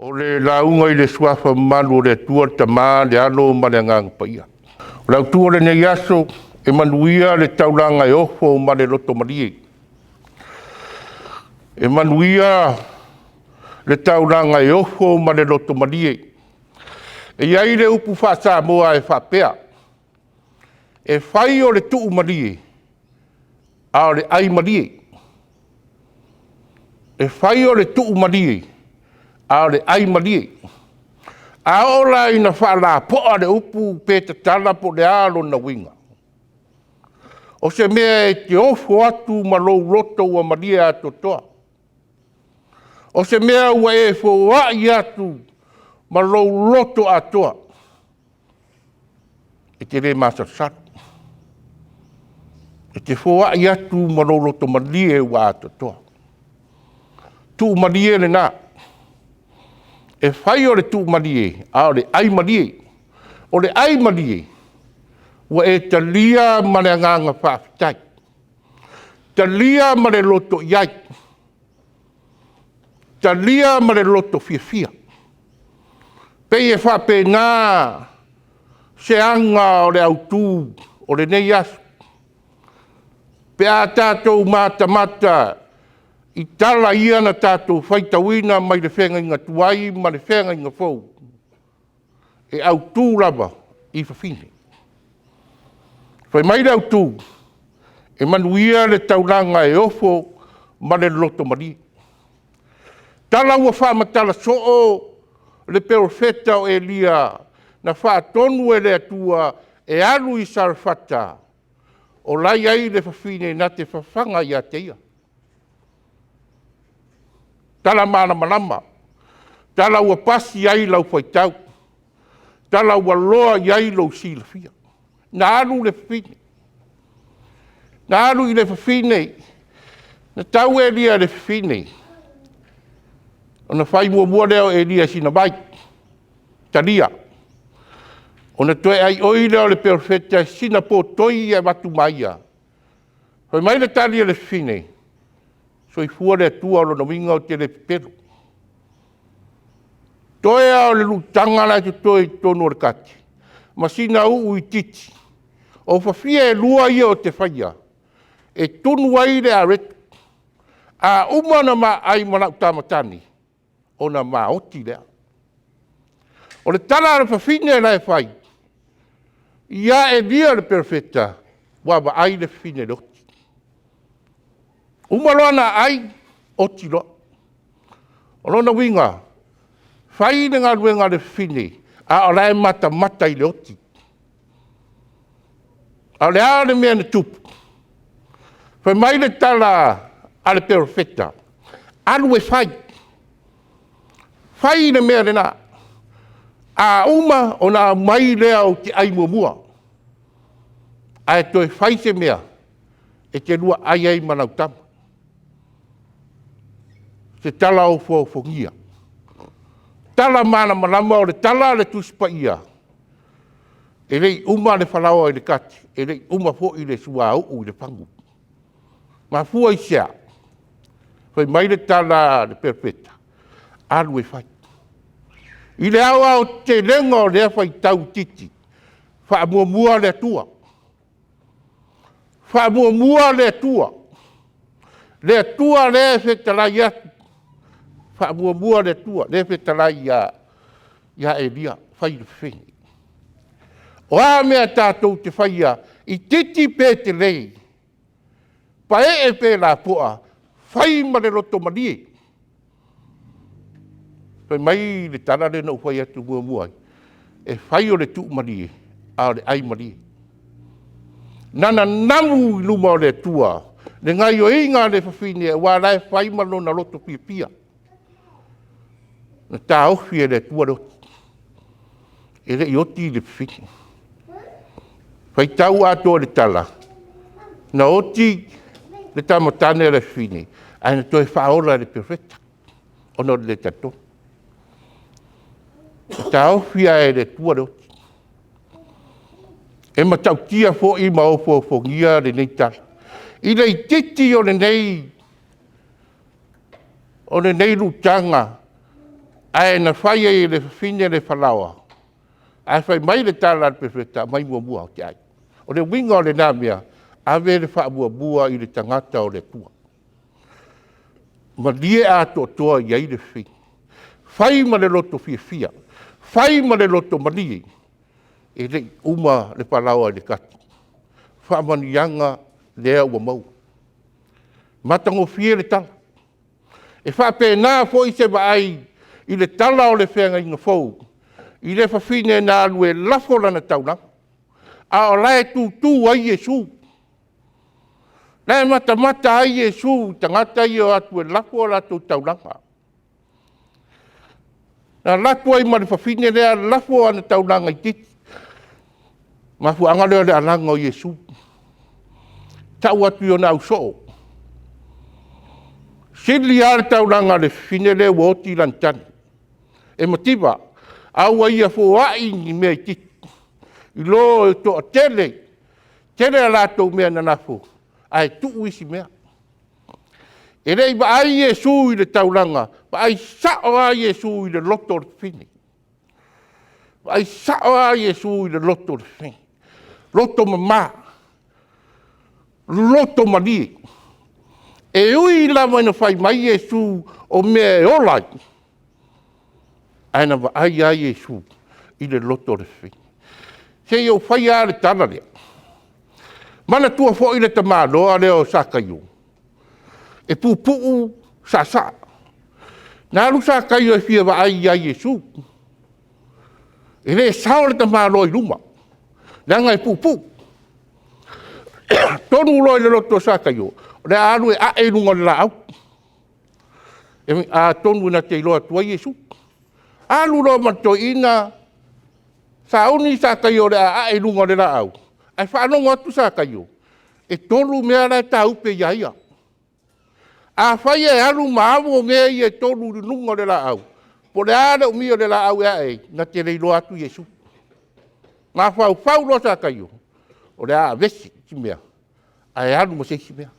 O le lauga i le Suafa mamalu o le Atua, le Tama, le Alo ma le Agaga Paia. O le autu o lenei aso, e manuia le taulaga e ofo ma le loto malie. E manuia le taulaga e ofo ma le loto malie. E i ai le upu faa-Samoa e faapea, e fai o le tuumalie, a o le ai malie. E fai o le tuumalie, a o le ai malie. A oo la ina faalapoa le upu pe tatala po o le a lona uiga, o se mea e te ofo atu ma lou loto ua malie atoatoa. O se mea ua e foai atu ma lou loto atoa, e te le masalosalo. E te foai atu ma lou loto malie ua atoatoa. Tuumalie lena. E fai o le tuumalie, a o le ai malie. O le ai malie, ua e talia ma le agaga faafetai, talia ma le loto i ai, talia ma le loto fiafia. E pei e faapena se aga o le autu o lenei aso, pe a tatou matamata i tala ia na tatou faitauina mai le feagaiga tuai ma le feagaiga fou, e autu lava i fafine. Fai mai le autu, e manuia le taulaga e ofo ma le loto malie. Tala ua faamatala soo le perofeta o Eliya na faatonu e le Atua e alu i Sarefata o la e i ai le fafine na te fafaga ia te ia. Tala malamalama, tala ua pasi ai lau faitau, tala ua loa i ai lou silafia. Na alu le fafine, na alu i le fafine, na tau Eliya i le fafine, ona fai muamua lea o Eliya i sina vai, talia. Ona toe aioi lea o le perofeta i sina potoi e avatu ma ia. Fai mai le tali a le fafine, soifua le Atua, o lona uiga ou te le pepelo. Toe lava o le lutaga la e totoe i totonu o le kati ma sina uu itiiti, o fafie e lua ia ou te faia e tunu ai le areto. A uma ona ma ai ma lau tama tane, ona maoti lea. O le tala a le fafine la e fai ia Eliya le perofeta, ua vaai le fafine i le oti. Uma loa ona aai, oti loa. O lona uiga, fai le galuega a le fafine a o la e matamata i le oti. A o le a le mea na tupu? Fai mai le tala a le perofeta, alu e fai, fai le mea lena. A uma ona aumai lea ou te ai muamua, ae toe fai se mea e te lua ai ai ma lau tama. O se tala ofoofogia, tala malamalama o le tala a le Tusi Paia, e le i uma le falaoa i le kati, e le i uma foi le suauu i le fagu. Mafua i se a? Fai mai le tala a le perofeta, alu e fai. I le aoaotelega o lea faitau itiiti, faamuamua le Atua, faamuamua le Atua, le Atua lea e fetalai atu, faamuamua le Atua lea e fetalai ia Eliya, fai le fafine. O a mea tatou te faia, itiiti pe tele, paee pe lapoa, fai ma le loto malie. Fai mai le tala lea na ou fai atu muamua ai, e fai o le tuumalie, a o le ai malie. Na nanamu i luma o le Atua le gaoioiga a le fafine aua o la e fai ma lona loto fiafia. Na taofi e le Atua le oti, e le i oti le fafine. Faitau atoa i le tala, na oti le tama tane a le fafine, ae na toe faaola e le perofeta ona o le le talitonu. Na taofi lava e le Atua le oti. E matautia foi ma ofoofogia lenei tala, i le itiiti o lenei lutaga. Ae na fai ai e le fafine le falaoa, ae fai mai le tala a le Perofeta, aumai muamua ou te ai. O le uiga o lena mea, ave le faamuamua i le tagata o le Atua. Malie atoatoa i ai le fafine, fai ma le loto fiafia, fai ma le loto malie, e le i uma le falaoa i le tatu. Faamanuiaga lea ua maua. Matagofie le tala. E faapena foi se vaai i le tala o le feagaiga fou i le fafine na alu e lafo lana taulaga, a o la e tutu ai Iesu. O la e matamata ai Iesu i tagata ia e o atu e lafo a latou taulaga. Na alu atu ai ma le fafine lea lafo ana taulaga itiiti. O le mafuaaga lea o le alaga o Iesu, tau atu i ona ausoo, sili lava le taulaga a le fafine lea ua oti lana tane e mativa, a ua ia foai ni mea itiiti, i lo le toatele, tele a latou mea na lafo ae tuu isi mea. E le i vaai Iesu i le taulaga, vaai sao lava Iesu i le loto o le fafine. Vaai sao lava Iesu i le loto o le fafine, loto mama, loto malie. E ui lava ina fai mai Iesu o mea e ola ai, ae na vaai lava Iesu i le loto o le fafine. Se i ou faia lava le tala lea, manatua foi le tamaloa lea o Sakaio, e puupuu saasaa. Na alu Sakaio e fia vaai ia Iesu, e le sao le tamaloa i luma, leaga e puupuu. Tonu loa i le loto o Sakaio, o le a alu e ae i luga o le laau, atonu na te iloa atu ai Iesu. Alu loa ma le toeaina, sauni Sakaio o le a ae i luga o le laau, ae faalogo atu Sakaio e 3 mea la e taupe ia ia. Afai e alu ma amo mea ia e 3 i luga o le laau, po o le a le umi o le laau e ae ai, na te le iloa atu Iesu. Mafaufau loa Sakaio, o le a aveese mea ae alu ma se isi mea.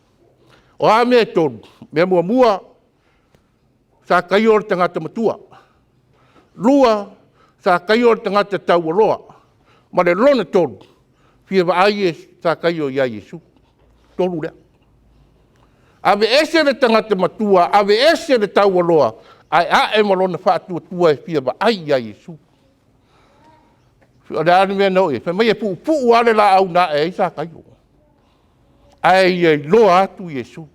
O a mea e 3? Mea muamua, Sakaio o le tagata matua. Lua, Sakaio o le tagata taualoa. Ma le lona tolu, e fia vaai Sakaio ia Iesu. O le tolu lea. Aveese le tagata matua, aveese le taualoa, ae ae ma lona faatuatua e fia vaai ia Iesu. O le a le mea na oo i ai? Fai mai e puupuu lava le laau na ae ai Sakaio, ae ia iloa atu Iesu.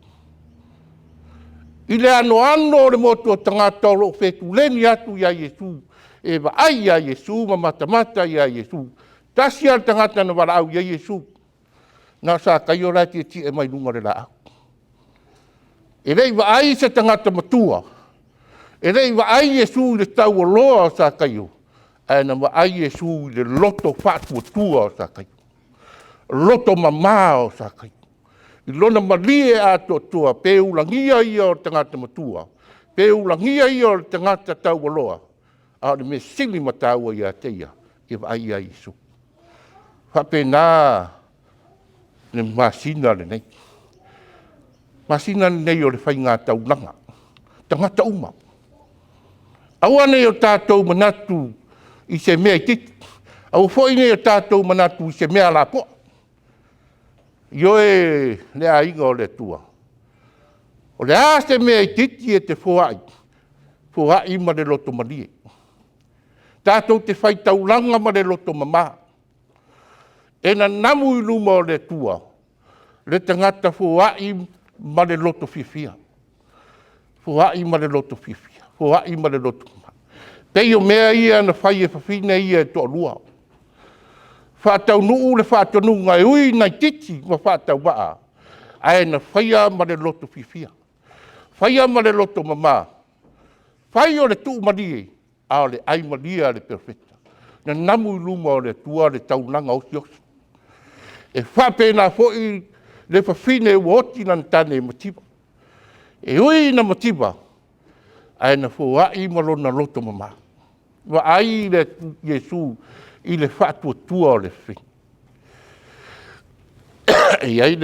I le anoano o le motu o tagata o lo o fetuleni atu ia Iesu e vaai ia Iesu ma matamata ia Iesu, e tasi lava le tagata na valaau i ai Iesu, na o Sakaio la e tietie mai luga o le laau. E le i vaai se tagata matua, e le i vaai Iesu i le taualoa o Sakaio, ae na vaai Iesu i le loto faatuatua o Sakaio, loto mama o Sakaio, i lona malie atoatoa, pe ulagia ia o le tagata matua, pe ulagia ia o le tagata taualoa, a o le mea sili ma taua ia te ia, ia vaai ia Iesu. E faapena le masina lenei, masina lenei o le faiga taulaga, tagata uma. Aua ne i o tatou manatu i se mea itiiti, aua foi ne i o tatou manatu i se mea lapoa. Ioe le aiga o le Atua, o le a se mea itiiti e te foai, foai ma le loto malie. Tatou te fai taulaga ma le loto mama, e nanamu i luma o le Atua le tagata foai ma le loto fiafia, foai ma le loto fiafia, foai ma le loto mama. E pei o mea ia na fai e fafine ia e toalua, faataunuu le faatonuga e ui ina itiiti ma faatauvaa, ae na faia ma le loto fiafia, faia ma le loto mama, fai o le tuumalie, a o le ai malie a le perofeta. Nanamu i luma o le Atua le taulaga osiosi. E faapena foi le fafine ua oti lana tane e mativa. E ui ina mativa, ae na foai ma lona loto mama, vaai Iesu i le faatuatua o le fafine. E i ai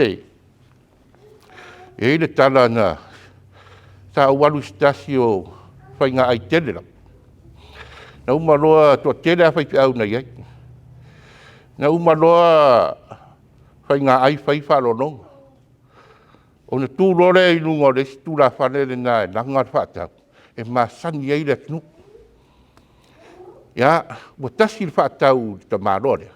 le tala sa ou alu i se tasi o faiga ai tele lava, Na uma loa, toatele lava faifeau na i ai. Na uma loa faigaai fai faaaloaloga, ona tu loa lea i luga o le isi tulafale lena e laga le faatau e masani ai le atunuu. Ia, ua tasi le faatau i le tamaloa lea,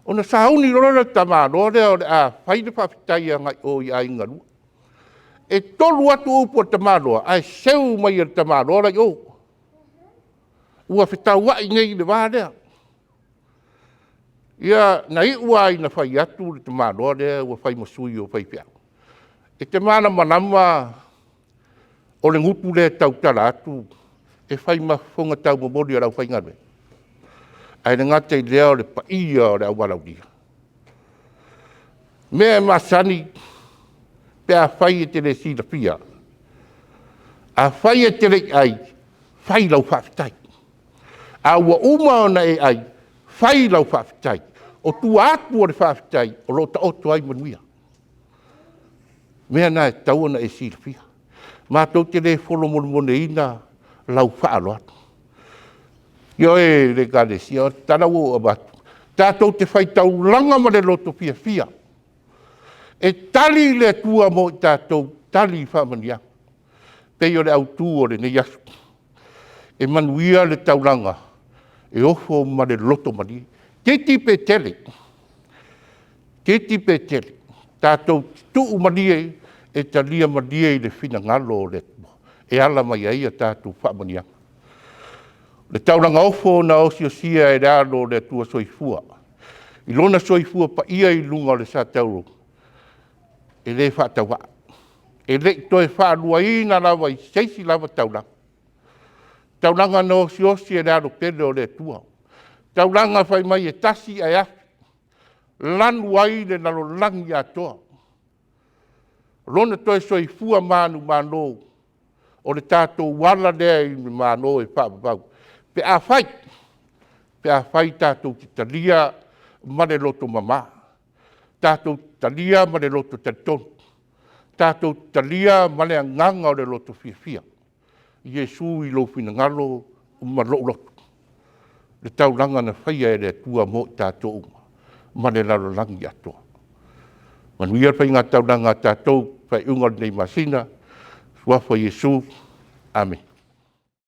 ona sauni loa lea o le tamaloa lea o le a fai le faafetai agai i o i aiga e lua. E 3 atu upu a le tamaloa ae seu mai e le tamaloa la e i o. Ua fetauai nei i le va lea. Ia, na iu lava ina fai atu le tamaloa lea ua fai ma sui o faifeau, e te malamalama o le gutu lea e tautala atu e fai ma fofoga taumomoli o le aufaigaluega? Ae le gata i lea o le paia o le auvalaaulia. O mea e masani pe afai e te le silafia, afai e te le i ai, fai lau faafetai. A ua uma ona e ai, fai lau faafetai. O tua atu o le faafetai o lo o taoto ai manuia. O mea na e tatau ona e silafia. Matou te le folomolemoleina lau faaaloalo. Ioe le Ekalesia, o le tala ua ou avatu, tatou te faitaulaga ma le loto fiafia e tali le Atua mo i tatou, tali i faamanuiaga. E pei o le autu o lenei aso, e manuia le taulaga e ofo ma le loto malie, itiiti pe tele, itiiti pe tele, tatou tutuu malie e talia malie i le finagalo o le Atua e ala mai ai a tatou faamanuiaga. O le taulaga ofo na osiosia e le Alo o le Atua Soifua i Lona soifua paia i luga o le satauro, e le faatauvaa, e le i toe faaluaina lava i se isi lava taulaga, taulaga na osiosi e le Alo Pele o le Atua, taulaga fai mai e tasi ae afe, lanu ai le lalolagi atoa. O Lona toe soifua manumalo, o le tatou ala lea i le Malo e faavavau, pe afai tatou te talia ma le loto mama, tatou te talia ma le loto talitonu, tatou te talia ma le agaga o le loto fiafia, Iesu i lou finagalo ma lou loto, le taulaga na faia e le Atua mo i tatou uma ma le lalolagi atoa. Manuia le faigataulaga a tatou i le faaiuga o lenei masina. I le Suafa o Iesu. Amene.